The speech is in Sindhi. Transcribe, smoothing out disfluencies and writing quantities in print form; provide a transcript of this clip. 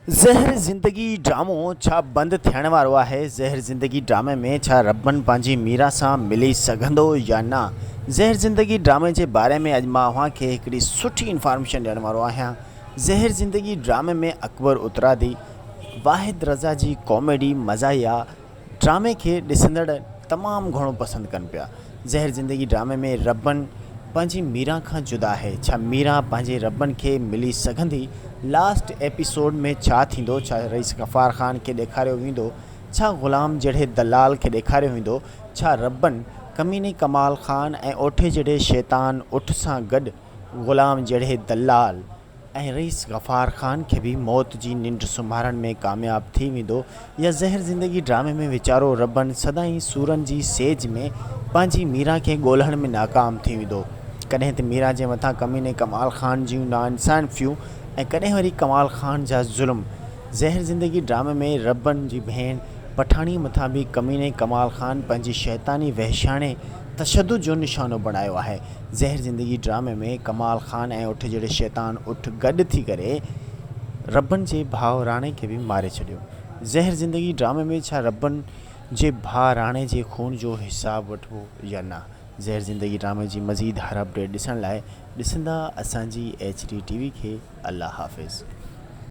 زهر زندگي ڊرامو ڇا بند ٿيڻ وارو آهي؟ زهر زندگي ڊرامي ۾ ڇا ربن پنهنجي ميرا سان ملي سگهندو يا نه؟ زهر زندگي ڊرامي جي باري ۾ اڄ مان اوهان کي هڪڙي سٺي انفارميشن ڏيڻ وارو آهيان. زهر زندگي ڊرامي ۾ اڪبر اترادي، واحد رضا جي ڪاميڊي مزاحيه ڊرامي کي ڏسندڙ تمام گهڻو پسند ڪن پيا. زهر زندگي ڊرامي ۾ ربن پنهنجي ميران کان جدا آهي. ڇا ميران پنهنجي ربن کي ملي سگهندي؟ لاسٽ ايپيسوڊ ۾ ڇا ٿيندو؟ ڇا رئيس غفار خان کي ڏيکاريو ويندو؟ ڇا غلام جهڙي دلال کي ڏيکاريو ويندو؟ ڇا ربن ڪميني ڪمال خان ۽ اوٺي جهڙي شيطان اٺ سان گڏ غلام جهڙي دلال ۽ رئيس غفار خان کي به موت جي ننڊ سمهارڻ ۾ ڪامياب ٿي ويندو يا زهر زندگي ڊرامي ۾ ويچارو ربن سدائين سورن جي سيج ۾ پنهنجي ميران کي ڳولهڻ ۾ ناڪام ٿي ويندو. ڪڏهن ته ميران جي مٿان ڪميني ڪمال خان جون ناانصافيون ۽ ڪڏهن وري ڪمال خان جا ظلم. زهر زندگي ڊرامي ۾ ربن جي ڀيڻ پٺاڻي مٿان به ڪميني ڪمال خان پنهنجي شيطاني وحشياڻي تشدد جو نشانو بڻايو آهي. زهر زندگي ڊرامي ۾ ڪمال خان ۽ اٺ جهڙي شيطان اٺ گڏ ٿي ڪري ربن جي ڀاء راڻي کي به ماري ڇڏيو. زهر زندگي ڊرامي ۾ ڇا ربن جي ڀاء راڻي جي خون جو حساب وٺبو يا نه؟ زهر زندگي ڊرامي جي مزيد هر اپڊيٽ ڏسڻ لاء ڏسندا اسان جي ايڇ ڊي ٽي وي کي الله حافظ.